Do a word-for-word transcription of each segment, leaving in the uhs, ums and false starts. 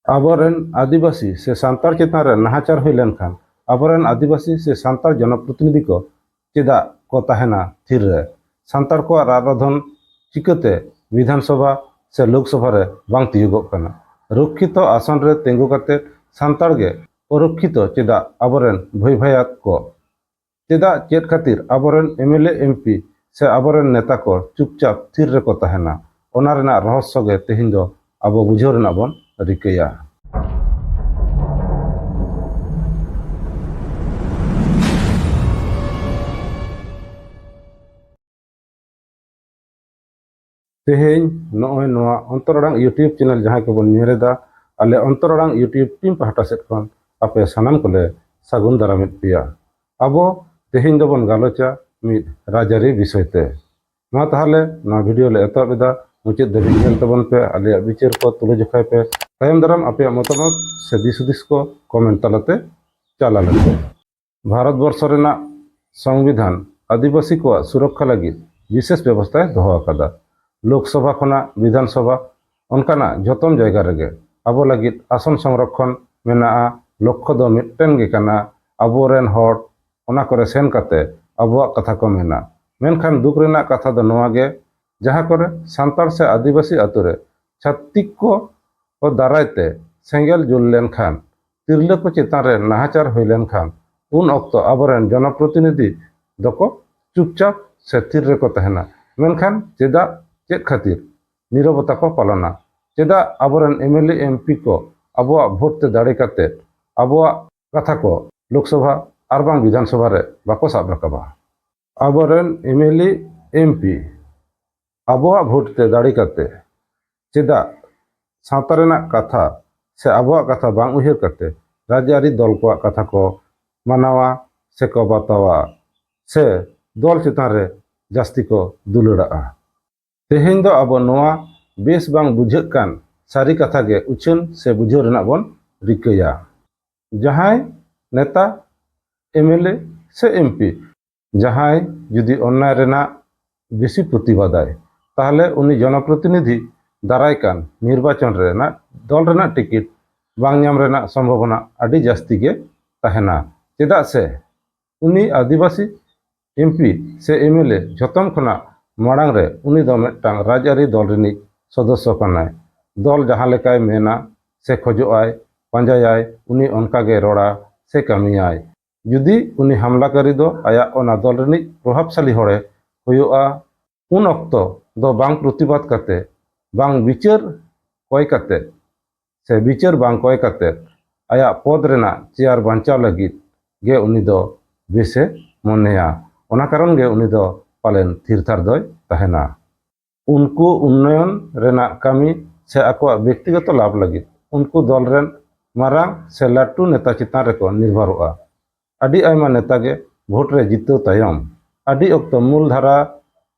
ᱟᱵᱚᱨᱮᱱ ᱟᱹᱫᱤᱵᱟᱹᱥᱤ ᱥᱮ ᱥᱟᱱᱛᱟᱲ ᱪᱮᱛᱟᱱ ᱨᱮ ᱱᱟᱦᱟᱪᱟᱨ ᱦᱩᱭ ᱞᱮᱱᱠᱷᱟᱱ ᱟᱵᱚᱨᱮᱱ ᱟᱹᱫᱤᱵᱟᱹᱥᱤ ᱥᱮ ᱥᱟᱱᱛᱟᱲ ᱡᱚᱱᱚᱯᱨᱚᱛᱤᱱᱤᱫᱷᱤ ᱠᱚ ᱪᱮᱫᱟᱜ ᱠᱚ ᱛᱟᱦᱮᱱᱟ ᱛᱷᱤᱨ ᱨᱮ? ᱥᱟᱱᱛᱟᱲ ᱠᱚᱣᱟᱜ ᱨᱟᱜ ᱨᱚᱫᱷᱚᱱ ᱪᱤᱠᱟᱹᱛᱮ ᱵᱤᱫᱷᱟᱱ ᱥᱚᱵᱷᱟ ᱥᱮ ᱞᱳᱠ ᱥᱚᱵᱷᱟ ᱨᱮ ᱵᱟᱝ ᱛᱤᱭᱳᱜᱚᱜ ᱠᱟᱱᱟ? ᱨᱚᱠᱠᱷᱤᱛᱚ ᱟᱥᱚᱱ ᱨᱮ ᱛᱤᱸᱜᱩ ᱠᱟᱛᱮ ᱥᱟᱱᱛᱟᱲ ᱜᱮ ᱚᱨᱚᱠᱠᱷᱤᱛᱚ ᱪᱮᱫᱟᱜ ᱟᱵᱚᱨᱮᱱ ᱵᱷᱟᱹᱭ ᱵᱷᱟᱭᱟᱛ ᱠᱚ? ᱪᱮᱫᱟᱜ, ᱪᱮᱫ ᱠᱷᱟᱹᱛᱤᱨ ᱟᱵᱚᱨᱮᱱ M L A, M P ᱥᱮ ᱟᱵᱚᱨᱮᱱ ᱱᱮᱛᱟ ᱠᱚ ᱪᱩᱯᱪᱟᱯ ᱛᱷᱤᱨ ᱨᱮᱠᱚ ᱛᱟᱦᱮᱱᱟ? ᱚᱱᱟ ᱨᱮᱱᱟᱜ ᱨᱚᱦᱚᱥᱥᱚ ᱜᱮ ᱛᱮᱦᱮᱧ ᱫᱚ ᱟᱵᱚ ᱵᱩᱡᱷᱟᱹᱣ ᱨᱮᱱᱟᱜ ᱵᱚᱱ ᱨᱤᱠᱟᱹᱭᱟ᱾ ᱛᱮᱦᱮᱧ ᱱᱚᱜᱼᱚᱭ ᱱᱚᱣᱟ ᱚᱱᱛᱚᱨ ᱟᱲᱟᱝ YouTube ᱪᱮᱱᱮᱞ ᱡᱟᱦᱟᱸᱭ ᱠᱚᱵᱚᱱ ᱧᱮᱞ ᱮᱫᱟ, ᱟᱞᱮ ᱚᱱᱛᱚᱨ ᱟᱲᱟᱝ YouTube ᱴᱤᱢ ᱯᱟᱦᱴᱟ ᱥᱮᱫ ᱠᱷᱚᱱ ᱟᱯᱮ ᱥᱟᱱᱟᱢ ᱠᱚᱞᱮ ᱥᱟᱹᱜᱩᱱ ᱫᱟᱨᱟᱢᱮᱫ ᱯᱮᱭᱟ᱾ ᱟᱵᱚ ᱛᱮᱦᱮᱧ ᱫᱚᱵᱚᱱ ᱜᱟᱞᱚᱪᱟ ᱢᱤᱫ ᱨᱟᱡᱽᱟᱹᱨᱤ ᱵᱤᱥᱚᱭ ᱛᱮ᱾ ᱢᱟ ᱛᱟᱦᱚᱞᱮ ᱱᱚᱣᱟ ᱵᱷᱤᱰᱤᱭᱳ ᱞᱮ ᱮᱛᱚᱦᱚᱵ ᱮᱫᱟ, ᱢᱩᱪᱟᱹᱫ ᱫᱷᱟᱹᱵᱤᱡ ᱧᱮᱞ ᱛᱟᱵᱚᱱ ᱯᱮ, ᱟᱞᱮᱭᱟᱜ ᱵᱤᱪᱟᱹᱨ ᱠᱚ ᱛᱩᱞᱟᱹ ᱡᱚᱠᱷᱟᱭ ᱯᱮ᱾ ᱛᱟᱭᱚᱢ ᱫᱟᱨᱟᱢ ᱟᱯᱮᱭᱟᱜ ᱢᱚᱛᱟᱢᱚᱛ ᱥᱮ ᱫᱤᱥ ᱦᱩᱫᱤᱥ ᱠᱚ ᱠᱚᱢᱮᱱᱴ ᱛᱟᱞᱟᱛᱮ ᱪᱟᱞ ᱟᱞᱮ ᱯᱮ᱾ ᱵᱷᱟᱨᱚᱛ ᱵᱚᱨᱥᱚ ᱨᱮᱱᱟᱜ ᱥᱚᱝᱵᱤᱫᱷᱟᱱ ᱟᱹᱫᱤᱵᱟᱹᱥᱤ ᱠᱚᱣᱟᱜ ᱥᱩᱨᱚᱠᱠᱷᱟ ᱞᱟᱹᱜᱤᱫ ᱵᱤᱥᱮᱥ ᱵᱮᱵᱚᱥᱛᱷᱟᱭ ᱫᱚᱦᱚ ᱟᱠᱟᱫᱟ᱾ ᱞᱳᱠᱥᱚᱵᱷᱟ ᱠᱷᱚᱱᱟᱜ ᱵᱤᱫᱷᱟᱱ ᱥᱚᱵᱷᱟ, ᱚᱱᱠᱟᱱᱟᱜ ᱡᱚᱛᱚᱢ ᱡᱟᱭᱜᱟ ᱨᱮᱜᱮ ᱟᱵᱚ ᱞᱟᱹᱜᱤᱫ ᱟᱥᱚᱱ ᱥᱚᱝᱨᱚᱠᱠᱷᱚᱱ ᱢᱮᱱᱟᱜᱼᱟ᱾ ᱞᱚᱠᱠᱷᱚ ᱫᱚ ᱢᱤᱫᱴᱮᱱ ᱜᱮ ᱠᱟᱱᱟ, ᱟᱵᱚᱨᱮᱱ ᱦᱚᱲ ᱚᱱᱟ ᱠᱚᱨᱮ ᱥᱮᱱ ᱠᱟᱛᱮ ᱟᱵᱚᱣᱟᱜ ᱠᱟᱛᱷᱟ ᱠᱚ ᱢᱮᱱᱟ᱾ ᱢᱮᱱᱠᱷᱟᱱ ᱫᱩᱠ ᱨᱮᱱᱟᱜ ᱠᱟᱛᱷᱟ ᱫᱚ ᱱᱚᱣᱟ ᱜᱮ, ᱡᱟᱦᱟᱸ ᱠᱚᱨᱮ ᱥᱟᱱᱛᱟᱲ ᱥᱮ ᱟᱹᱫᱤᱵᱟᱹᱥᱤ ᱟᱛᱳ ᱨᱮ ᱪᱷᱟᱛᱤᱠ ᱠᱚ ᱠᱚ ᱫᱟᱨᱟᱭ ᱛᱮ ᱥᱮᱸᱜᱮᱞ ᱡᱩᱞ ᱞᱮᱱᱠᱷᱟᱱ, ᱛᱤᱨᱞᱟᱹ ᱠᱚ ᱪᱮᱛᱟᱱ ᱨᱮ ᱱᱟᱦᱟᱪᱟᱨ ᱦᱩᱭ ᱞᱮᱱᱠᱷᱟᱱ, ᱩᱱ ᱚᱠᱛᱚ ᱟᱵᱚᱨᱮᱱ ᱡᱚᱱᱚᱯᱨᱚᱛᱤᱱᱤᱫᱷᱤ ᱫᱚᱠᱚ ᱪᱩᱯᱪᱟᱯ ᱥᱮ ᱛᱷᱤᱨ ᱨᱮᱠᱚ ᱛᱟᱦᱮᱱᱟ᱾ ᱢᱮᱱᱠᱷᱟᱱ ᱪᱮᱫᱟᱜ, ᱪᱮᱫ ᱠᱷᱟᱹᱛᱤᱨ ᱱᱤᱨᱚᱵᱚᱛᱟ ᱠᱚ ᱯᱟᱞᱚᱱᱟ? ᱪᱮᱫᱟᱜ ᱟᱵᱚᱨᱮᱱ M L A, M P ᱠᱚ ᱟᱵᱚᱣᱟᱜ ᱵᱷᱳᱴ ᱛᱮ ᱫᱟᱲᱮ ᱠᱟᱛᱮ ᱟᱵᱚᱣᱟᱜ ᱠᱟᱛᱷᱟ ᱠᱚ ᱞᱳᱠᱥᱚᱵᱷᱟ ᱟᱨ ᱵᱟᱝ ᱵᱤᱫᱷᱟᱱ ᱥᱚᱵᱷᱟ ᱨᱮ ᱵᱟᱠᱚ ᱥᱟᱵ ᱨᱟᱠᱟᱵᱟ? ᱟᱵᱚᱨᱮᱱ M L A, M P ᱟᱵᱚᱣᱟᱜ ᱵᱷᱳᱴ ᱛᱮ ᱫᱟᱲᱮ ᱠᱟᱛᱮ ᱪᱮᱫᱟᱜ ᱥᱟᱶᱛᱟ ᱨᱮᱱᱟᱜ ᱠᱟᱛᱷᱟ ᱥᱮ ᱟᱵᱚᱣᱟᱜ ᱠᱟᱛᱷᱟ ᱵᱟᱝ ᱩᱭᱦᱟᱹᱨ ᱠᱟᱛᱮ ᱨᱟᱡᱽᱟᱹᱨᱤ ᱫᱚᱞ ᱠᱚᱣᱟᱜ ᱠᱟᱛᱷᱟ ᱠᱚ ᱢᱟᱱᱟᱣᱟ ᱥᱮ ᱠᱚ ᱵᱟᱛᱟᱣᱟ ᱥᱮ ᱫᱚᱞ ᱪᱮᱛᱟᱱ ᱨᱮ ᱡᱟᱹᱥᱛᱤ ᱠᱚ ᱫᱩᱞᱟᱹᱲᱟᱜᱼᱟ? ᱛᱮᱦᱮᱧ ᱫᱚ ᱟᱵᱚ ᱱᱚᱣᱟ ᱵᱮᱥ ᱵᱟᱝ ᱵᱩᱡᱷᱟᱹᱜ ᱠᱟᱱ ᱥᱟᱹᱨᱤ ᱠᱟᱛᱷᱟ ᱜᱮ ᱩᱪᱷᱟᱹᱱ ᱥᱮ ᱵᱩᱡᱷᱟᱹᱣ ᱨᱮᱱᱟᱜ ᱵᱚᱱ ᱨᱤᱠᱟᱹᱭᱟ᱾ ᱡᱟᱦᱟᱸᱭ ᱱᱮᱛᱟ, ᱮᱢ ᱮᱞ ᱮ ᱥᱮ ᱮᱢ ᱯᱤ, ᱡᱟᱦᱟᱸᱭ ᱡᱩᱫᱤ ᱚᱱᱱᱟᱭ ᱨᱮᱱᱟᱜ ᱵᱮᱥᱤ ᱯᱨᱚᱛᱤᱵᱟᱫᱟᱭ, ᱛᱟᱦᱚᱞᱮ ᱩᱱᱤ ᱡᱚᱱᱚᱯᱨᱚᱛᱤᱱᱤᱫᱷᱤ ᱫᱟᱨᱟᱭ ᱠᱟᱱ ᱱᱤᱨᱵᱟᱪᱚᱱ ᱨᱮᱱᱟᱜ ᱫᱚᱞ ᱨᱮᱱᱟᱜ ᱴᱤᱠᱤᱴ ᱵᱟᱝ ᱧᱟᱢ ᱨᱮᱱᱟᱜ ᱥᱚᱢᱵᱷᱚᱵᱚᱱᱟ ᱟᱹᱰᱤ ᱡᱟᱹᱥᱛᱤ ᱜᱮ ᱛᱟᱦᱮᱱᱟ᱾ ᱪᱮᱫᱟᱜ ᱥᱮ ᱩᱱᱤ ᱟᱹᱫᱤᱵᱟᱹᱥᱤ ᱮᱢᱯᱤ ᱥᱮ ᱮᱢᱮᱞᱮ ᱡᱷᱚᱛᱚᱢ ᱠᱷᱚᱱᱟᱜ ᱢᱟᱲᱟᱝ ᱨᱮ ᱩᱱᱤ ᱫᱚ ᱢᱤᱫᱴᱟᱝ ᱨᱟᱡᱽᱟᱹᱨᱤ ᱫᱚᱞ ᱨᱤᱱᱤᱡ ᱥᱚᱫᱚᱥᱥᱚ ᱠᱟᱱᱟᱭ᱾ ᱫᱚᱞ ᱡᱟᱦᱟᱸ ᱞᱮᱠᱟᱭ ᱢᱮᱱᱟ ᱥᱮ ᱠᱷᱚᱡᱚᱜ ᱟᱭ, ᱯᱟᱸᱡᱟᱭᱟᱭ, ᱩᱱᱤ ᱚᱱᱠᱟ ᱜᱮ ᱨᱚᱲᱟ ᱥᱮ ᱠᱟᱹᱢᱤᱭᱟᱭ᱾ ᱡᱩᱫᱤ ᱩᱱᱤ ᱦᱟᱢᱞᱟᱠᱟᱨᱤ ᱫᱚ ᱟᱭᱟᱜ ᱚᱱᱟ ᱫᱚᱞ ᱨᱤᱱᱤᱡ ᱯᱨᱚᱵᱷᱟᱵᱽᱥᱟᱞᱤ ᱦᱚᱲᱮ ᱦᱩᱭᱩᱜᱼᱟ, ᱩᱱ ᱚᱠᱛᱚ ᱫᱚ ᱵᱟᱝ ᱯᱨᱚᱛᱤᱵᱟᱫ ᱠᱟᱛᱮ, ᱵᱟᱝ ᱵᱤᱪᱟᱹᱨ ᱠᱚᱭ ᱠᱟᱛᱮ ᱥᱮ ᱵᱤᱪᱟᱹᱨ ᱵᱟᱝ ᱠᱚᱭ ᱠᱟᱛᱮ ᱟᱭᱟᱜ ᱯᱚᱫᱽ ᱨᱮᱱᱟᱜ ᱪᱮᱭᱟᱨ ᱵᱟᱧᱪᱟᱣ ᱞᱟᱹᱜᱤᱫ ᱜᱮ ᱩᱱᱤ ᱫᱚ ᱵᱮᱥᱮ ᱢᱚᱱᱮᱭᱟ᱾ ᱚᱱᱟ ᱠᱟᱨᱚᱱ ᱜᱮ ᱩᱱᱤ ᱫᱚ ᱯᱟᱞᱮᱱ ᱛᱷᱤᱨ ᱛᱷᱟᱨ ᱫᱚᱭ ᱛᱟᱦᱮᱱᱟ᱾ ᱩᱱᱠᱩ ᱩᱱᱱᱚᱭᱚᱱ ᱨᱮᱱᱟᱜ ᱠᱟᱹᱢᱤ ᱥᱮ ᱟᱠᱚᱣᱟᱜ ᱵᱮᱠᱛᱤᱜᱚᱛᱚ ᱞᱟᱵᱷ ᱞᱟᱹᱜᱤᱫ ᱩᱱᱠᱩ ᱫᱚᱞ ᱨᱮᱱ ᱢᱟᱨᱟᱝ ᱥᱮ ᱞᱟᱹᱴᱩ ᱱᱮᱛᱟ ᱪᱮᱛᱟᱱ ᱨᱮᱠᱚ ᱱᱤᱨᱵᱷᱚᱨᱚᱜᱼᱟ᱾ ᱟᱹᱰᱤ ᱟᱭᱢᱟ ᱱᱮᱛᱟ ᱜᱮ ᱵᱷᱳᱴ ᱨᱮ ᱡᱤᱛᱟᱹᱣ ᱛᱟᱭᱚᱢ ᱟᱹᱰᱤ ᱚᱠᱛᱚ ᱢᱩᱞ ᱫᱷᱟᱨᱟ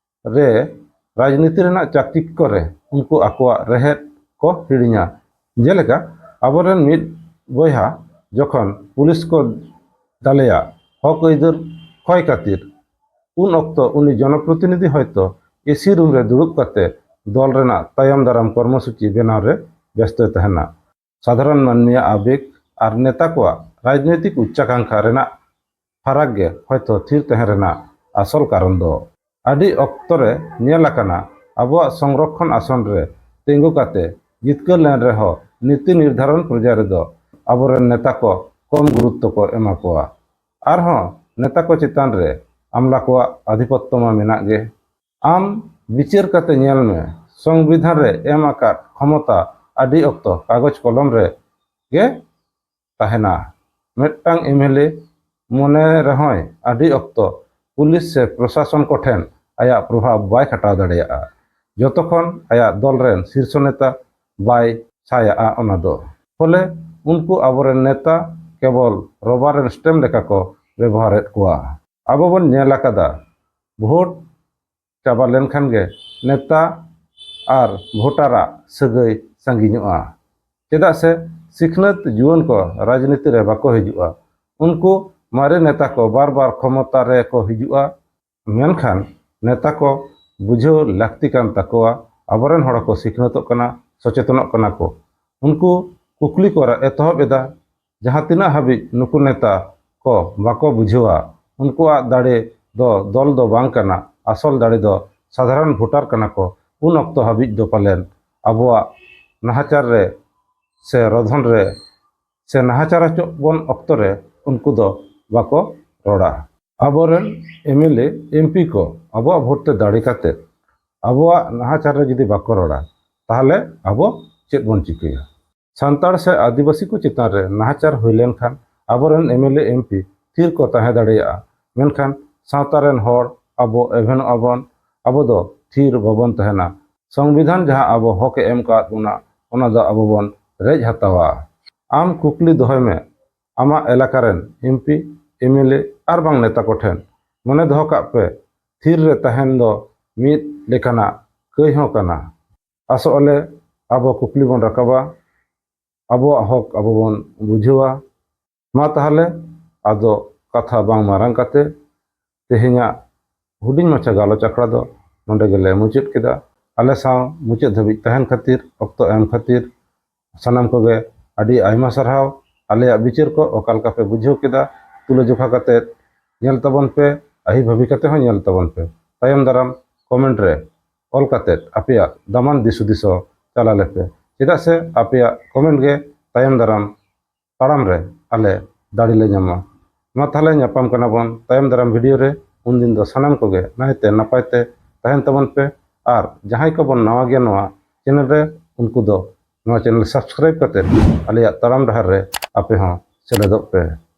ᱨᱮ ᱨᱟᱡᱽᱱᱤᱛᱤ ᱨᱮᱱᱟᱜ ᱪᱟᱠᱪᱤᱠ ᱠᱚᱨᱮ ᱩᱱᱠᱩ ᱟᱠᱚᱣᱟᱜ ᱨᱮᱦᱮᱫ ᱠᱚ ᱦᱤᱲᱤᱧᱟ᱾ ᱡᱮᱞᱮᱠᱟ, ᱟᱵᱚᱨᱮᱱ ᱢᱤᱫ ᱵᱚᱭᱦᱟ ᱡᱚᱠᱷᱚᱱ ᱯᱩᱞᱤᱥ ᱠᱚ ᱫᱟᱞᱮᱭᱟ ᱦᱚᱠ ᱟᱹᱭᱫᱟᱹᱨ ᱠᱷᱚᱭ ᱠᱷᱟᱹᱛᱤᱨ, ᱩᱱ ᱚᱠᱛᱚ ᱩᱱᱤ ᱡᱚᱱᱚᱯᱨᱚᱛᱤᱱᱤᱫᱷᱤ ᱦᱚᱭᱛᱚ ᱮᱥᱤ ᱨᱩᱢ ᱨᱮ ᱫᱩᱲᱩᱵ ᱠᱟᱛᱮ ᱫᱚᱞ ᱨᱮᱱᱟᱜ ᱛᱟᱭᱚᱢ ᱫᱟᱨᱟᱢ ᱠᱚᱨᱢᱚᱥᱩᱪᱤ ᱵᱮᱱᱟᱣ ᱨᱮ ᱵᱮᱥᱛᱚᱭ ᱛᱟᱦᱮᱱᱟ᱾ ᱥᱟᱫᱷᱟᱨᱚᱱ ᱢᱟᱹᱱᱢᱤᱭᱟᱜ ᱟᱵᱮᱜ ᱟᱨ ᱱᱮᱛᱟ ᱠᱚᱣᱟᱜ ᱨᱟᱡᱽᱱᱳᱭᱛᱤᱠ ᱩᱪᱪᱟᱠᱟᱝᱠᱷᱟ ᱨᱮᱱᱟᱜ ᱯᱷᱟᱨᱟᱠ ᱜᱮ ᱦᱚᱭᱛᱚ ᱛᱷᱤᱨ ᱛᱟᱦᱮᱸ ᱨᱮᱱᱟᱜ ᱟᱥᱚᱞ ᱠᱟᱨᱚᱱ ᱫᱚ᱾ ᱟᱹᱰᱤ ᱚᱠᱛᱚ ᱨᱮ ᱧᱮᱞ ᱟᱠᱟᱱᱟ, ᱟᱵᱚᱣᱟᱜ ᱥᱚᱝᱨᱚᱠᱠᱷᱚᱱ ᱟᱥᱚᱱ ᱨᱮ ᱛᱤᱸᱜᱩ ᱠᱟᱛᱮ ᱡᱤᱛᱠᱟᱹᱨ ᱞᱮᱱ ᱨᱮᱦᱚᱸ ᱱᱤᱛᱤ ᱱᱤᱨᱫᱷᱟᱨᱚᱱ ᱯᱨᱚᱡᱟ ᱨᱮᱫᱚ ᱟᱵᱚᱨᱮᱱ ᱱᱮᱛᱟ ᱠᱚ ᱠᱚᱢ ᱜᱩᱨᱩᱛᱛᱚ ᱠᱚ ᱮᱢᱟ ᱠᱚᱣᱟ᱾ ᱟᱨᱦᱚᱸ ᱱᱮᱛᱟ ᱠᱚ ᱪᱮᱛᱟᱱ ᱨᱮ ᱟᱢᱞᱟ ᱠᱚᱣᱟᱜ ᱟᱫᱷᱤᱯᱚᱛᱛᱚ ᱢᱟ ᱢᱮᱱᱟᱜ ᱜᱮ᱾ ᱟᱢ ᱵᱤᱪᱟᱹᱨ ᱠᱟᱛᱮ ᱧᱮᱞ ᱢᱮ, ᱥᱚᱝᱵᱤᱫᱷᱟᱱ ᱨᱮ ᱮᱢ ᱟᱠᱟᱫ ᱠᱷᱚᱢᱚᱛᱟ ᱟᱹᱰᱤ ᱚᱠᱛᱚ ᱠᱟᱜᱚᱡᱽ ᱠᱚᱞᱚᱢ ᱨᱮ ᱜᱮ ᱛᱟᱦᱮᱱᱟ᱾ ᱢᱤᱫᱴᱟᱝ ᱮᱢᱮᱞᱮ ᱢᱚᱱᱮ ᱨᱮᱦᱚᱸᱭ ᱟᱹᱰᱤ ᱚᱠᱛᱚ ᱯᱩᱞᱤᱥ ᱥᱮ ᱯᱨᱚᱥᱟᱥᱚᱱ ᱠᱚᱴᱷᱮᱱ ᱟᱭᱟᱜ ᱯᱨᱚᱵᱷᱟᱵᱽ ᱵᱟᱭ ᱠᱷᱟᱴᱟᱣ ᱫᱟᱲᱮᱭᱟᱜᱼᱟ, ᱡᱚᱛᱚᱠᱷᱚᱱ ᱟᱭᱟᱜ ᱫᱚᱞ ᱨᱮᱱ ᱥᱤᱨᱥᱚ ᱱᱮᱛᱟ ᱵᱟᱭ ᱥᱟᱭᱟᱜᱼᱟ ᱚᱱᱟ ᱫᱚ᱾ ᱯᱷᱚᱞᱮ ᱩᱱᱠᱩ ᱟᱵᱚᱨᱮᱱ ᱱᱮᱛᱟ ᱠᱮᱵᱚᱞ ᱨᱚᱵᱟᱨ ᱨᱮᱱ ᱥᱴᱮᱢ ᱞᱮᱠᱟ ᱠᱚ ᱵᱮᱵᱚᱦᱟᱨᱮᱫ ᱠᱚᱣᱟ᱾ ᱟᱵᱚ ᱵᱚᱱ ᱧᱮᱞ ᱟᱠᱟᱫᱟ, ᱵᱷᱳᱴ ᱪᱟᱵᱟ ᱞᱮᱱᱠᱷᱟᱱ ᱜᱮ ᱱᱮᱛᱟ ᱟᱨ ᱵᱷᱳᱴᱟᱨᱟᱜ ᱥᱟᱹᱜᱟᱹᱭ ᱥᱟᱺᱜᱤᱧᱚᱜᱼᱟ᱾ ᱪᱮᱫᱟᱜ ᱥᱮ ᱥᱤᱠᱷᱱᱟᱹᱛ ᱡᱩᱣᱟᱹᱱ ᱠᱚ ᱨᱟᱡᱽᱱᱤᱛᱤ ᱨᱮ ᱵᱟᱠᱚ ᱦᱤᱡᱩᱜᱼᱟ᱾ ᱩᱱᱠᱩ ᱢᱟᱨᱮ ᱱᱮᱛᱟ ᱠᱚ ᱵᱟᱨ ᱵᱟᱨ ᱠᱷᱚᱢᱚᱛᱟ ᱨᱮ ᱠᱚ ᱦᱤᱡᱩᱜᱼᱟ, ᱢᱮᱱᱠᱷᱟᱱ ᱱᱮᱛᱟ ᱠᱚ ᱵᱩᱡᱷᱟᱹᱣ ᱞᱟᱹᱠᱛᱤ ᱠᱟᱱ ᱛᱟᱠᱚᱣᱟ, ᱟᱵᱚᱨᱮᱱ ᱦᱚᱲ ᱠᱚ ᱥᱤᱠᱷᱱᱟᱹᱛᱚᱜ ᱠᱟᱱᱟ, ᱥᱚᱪᱮᱛᱚᱱᱚᱜ ᱠᱟᱱᱟ ᱠᱚ᱾ ᱩᱱᱠᱩ ᱠᱩᱠᱞᱤ ᱠᱚ ᱮᱛᱚᱦᱚᱵ ᱮᱫᱟ, ᱡᱟᱦᱟᱸ ᱛᱤᱱᱟᱹᱜ ᱦᱟᱹᱵᱤᱡ ᱱᱩᱠᱩ ᱱᱮᱛᱟ ᱠᱚ ᱵᱟᱠᱚ ᱵᱩᱡᱷᱟᱹᱣᱟ, ᱩᱱᱠᱩᱣᱟᱜ ᱫᱟᱲᱮ ᱫᱚ ᱫᱚᱞ ᱫᱚ ᱵᱟᱝ ᱠᱟᱱᱟ, ᱟᱥᱚᱞ ᱫᱟᱲᱮ ᱫᱚ ᱥᱟᱫᱷᱟᱨᱚᱱ ᱵᱷᱳᱴᱟᱨ ᱠᱟᱱᱟ ᱠᱚ, ᱩᱱ ᱚᱠᱛᱚ ᱦᱟᱹᱵᱤᱡ ᱫᱚ ᱯᱟᱞᱮᱱ ᱟᱵᱚᱣᱟᱜ ᱱᱟᱦᱟᱪᱟᱨ ᱨᱮ ᱥᱮ ᱨᱚᱫᱷᱚᱱ ᱨᱮ ᱥᱮ ᱱᱟᱦᱟᱪᱟᱨ ᱦᱚᱪᱚᱜ ᱵᱚᱱ ᱚᱠᱛᱚ ᱨᱮ ᱩᱱᱠᱩ ᱫᱚ ᱵᱟᱠᱚ ᱨᱚᱲᱟ᱾ ᱟᱵᱚᱨᱮᱱ M L A, M P ᱠᱚ ᱟᱵᱚᱣᱟᱜ ᱵᱷᱳᱴ ᱛᱮ ᱫᱟᱲᱮ ᱠᱟᱛᱮ ᱟᱵᱚᱣᱟᱜ ᱱᱟᱦᱟᱪᱟᱨ ᱨᱮ ᱡᱩᱫᱤ ᱵᱟᱠᱚ ᱨᱚᱲᱟ, ᱛᱟᱦᱚᱞᱮ ᱟᱵᱚ ᱪᱮᱫ ᱵᱚᱱ ᱪᱤᱠᱟᱹᱭᱟ? ᱥᱟᱱᱛᱟᱲ ᱥᱮ ᱟᱹᱫᱤᱵᱟᱹᱥᱤ ᱠᱚ ᱪᱮᱛᱟᱱ ᱨᱮ ᱱᱟᱦᱟᱪᱟᱨ ᱦᱩᱭ ᱞᱮᱱᱠᱷᱟᱱ ᱟᱵᱚᱨᱮᱱ M L A, M P ᱛᱷᱤᱨ ᱠᱚ ᱛᱟᱦᱮᱸ ᱫᱟᱲᱮᱭᱟᱜᱼᱟ, ᱢᱮᱱᱠᱷᱟᱱ ᱥᱟᱶᱛᱟ ᱨᱮᱱ ᱦᱚᱲ ᱟᱵᱚ ᱮᱵᱷᱮᱱᱚᱜ ᱟᱵᱚᱱ, ᱟᱵᱚ ᱫᱚ ᱛᱷᱤᱨ ᱵᱟᱵᱚᱱ ᱛᱟᱦᱮᱱᱟ᱾ ᱥᱚᱝᱵᱤᱫᱷᱟᱱ ᱡᱟᱦᱟᱸ ᱟᱵᱚ ᱦᱚᱠ ᱮ ᱮᱢ ᱠᱟᱣᱟᱫ ᱵᱚᱱᱟ, ᱚᱱᱟ ᱫᱚ ᱟᱵᱚ ᱵᱚᱱ ᱨᱮᱡ ᱦᱟᱛᱟᱣᱟ᱾ ᱟᱢ ᱠᱩᱠᱞᱤ ᱫᱚᱦᱚᱭ ᱢᱮ ᱟᱢᱟᱜ ᱮᱞᱟᱠᱟ ᱨᱮᱱ M P, M L A ᱟᱨ ᱵᱟᱝ ᱱᱮᱛᱟ ᱠᱚᱴᱷᱮᱱ᱾ ᱢᱚᱱᱮ ᱫᱚᱦᱚ ᱠᱟᱜ ᱯᱮ, ᱛᱷᱤᱨ ᱨᱮ ᱛᱟᱦᱮᱱ ᱫᱚ ᱢᱤᱫ ᱞᱮᱠᱟᱱᱟᱜ ᱠᱟᱹᱭ ᱦᱚᱸ ᱠᱟᱱᱟ᱾ ᱟᱥᱚᱜ ᱟᱞᱮ ᱟᱵᱚ ᱠᱩᱠᱞᱤ ᱵᱚᱱ ᱨᱟᱠᱟᱵᱟ, ᱟᱵᱚᱣᱟᱜ ᱦᱚᱠ ᱟᱵᱚ ᱵᱚᱱ ᱵᱩᱡᱷᱟᱹᱣᱟ᱾ ᱢᱟ ᱛᱟᱦᱚᱞᱮ, ᱟᱫᱚ ᱠᱟᱛᱷᱟ ᱵᱟᱝ ᱢᱟᱨᱟᱝ ᱠᱟᱛᱮ ᱛᱮᱦᱮᱧᱟᱜ ᱦᱩᱰᱤᱧ ᱢᱟᱪᱷᱟ ᱜᱟᱞᱚᱪ ᱟᱠᱷᱲᱟ ᱫᱚ ᱱᱚᱰᱮ ᱜᱮᱞᱮ ᱢᱩᱪᱟᱹᱫ ᱠᱮᱫᱟ᱾ ᱟᱞᱮ ᱥᱟᱶ ᱢᱩᱪᱟᱹᱫ ᱫᱷᱟᱹᱵᱤᱡ ᱛᱟᱦᱮᱱ ᱠᱷᱟᱹᱛᱤᱨ, ᱚᱠᱛᱚ ᱮᱢ ᱠᱷᱟᱹᱛᱤᱨ ᱥᱟᱱᱟᱢ ᱠᱚᱜᱮ ᱟᱹᱰᱤ ᱟᱭᱢᱟ ᱥᱟᱨᱦᱟᱣ᱾ ᱟᱞᱮᱭᱟᱜ ᱵᱤᱪᱟᱹᱨ ᱠᱚ ᱚᱠᱟ ᱞᱮᱠᱟ ᱯᱮ ᱵᱩᱡᱷᱟᱹᱣ ᱠᱮᱫᱟ, ᱛᱩᱞᱟᱹᱡᱚᱠᱷᱟ ᱠᱟᱛᱮ ᱧᱮᱞ ᱛᱟᱵᱚᱱ ᱯᱮ, ᱟᱹᱦᱤ ᱵᱷᱟᱹᱵᱤ ᱠᱟᱛᱮ ᱦᱚᱸ ᱧᱮᱞ ᱛᱟᱵᱚᱱ ᱯᱮ᱾ ᱛᱟᱭᱚᱢ ᱫᱟᱨᱟᱢ ᱠᱚᱢᱮᱱᱴ ᱨᱮ ᱚᱞ ᱠᱟᱛᱮ ᱟᱯᱮᱭᱟᱜ ᱫᱟᱢᱟᱱ ᱫᱤᱥ ᱦᱩᱫᱤᱥ ᱦᱚᱸ ᱪᱟᱞ ᱟᱞᱮ ᱯᱮ, ᱪᱮᱫᱟᱜ ᱥᱮ ᱟᱯᱮᱭᱟᱜ ᱠᱚᱢᱮᱱᱴ ᱜᱮ ᱛᱟᱭᱚᱢ ᱫᱟᱨᱟᱢ ᱛᱟᱲᱟᱢ ᱨᱮ ᱟᱞᱮ ᱫᱟᱲᱮ ᱞᱮ ᱧᱟᱢᱟ᱾ ᱢᱟ ᱛᱟᱦᱞᱮ ᱧᱟᱯᱟᱢ ᱠᱟᱱᱟ ᱵᱚᱱ ᱛᱟᱭᱚᱢ ᱫᱟᱨᱟᱢ ᱵᱷᱤᱰᱤᱭᱳ ᱨᱮ᱾ ᱩᱱᱫᱤᱱ ᱫᱚ ᱥᱟᱱᱟᱢ ᱠᱚᱜᱮ ᱱᱟᱭᱛᱮ ᱱᱟᱯᱟᱭ ᱛᱮ ᱛᱟᱦᱮᱱ ᱛᱟᱵᱚᱱ ᱯᱮ᱾ ᱟᱨ ᱡᱟᱦᱟᱸᱭ ᱠᱚᱵᱚᱱ ᱱᱟᱣᱟ ᱜᱮᱭᱟ ᱱᱚᱣᱟ ᱪᱮᱱᱮᱞ ᱨᱮ, ᱩᱱᱠᱩ ᱫᱚ ᱱᱚᱣᱟ ᱪᱮᱱᱮᱞ ᱥᱟᱵᱥᱠᱨᱟᱭᱤᱵ ᱠᱟᱛᱮ ᱟᱞᱮᱭᱟᱜ ᱛᱟᱲᱟᱢ ᱰᱟᱦᱟᱨ ᱨᱮ ᱟᱯᱮ ᱦᱚᱸ ᱥᱮᱞᱮᱫᱚᱜ ᱯᱮ᱾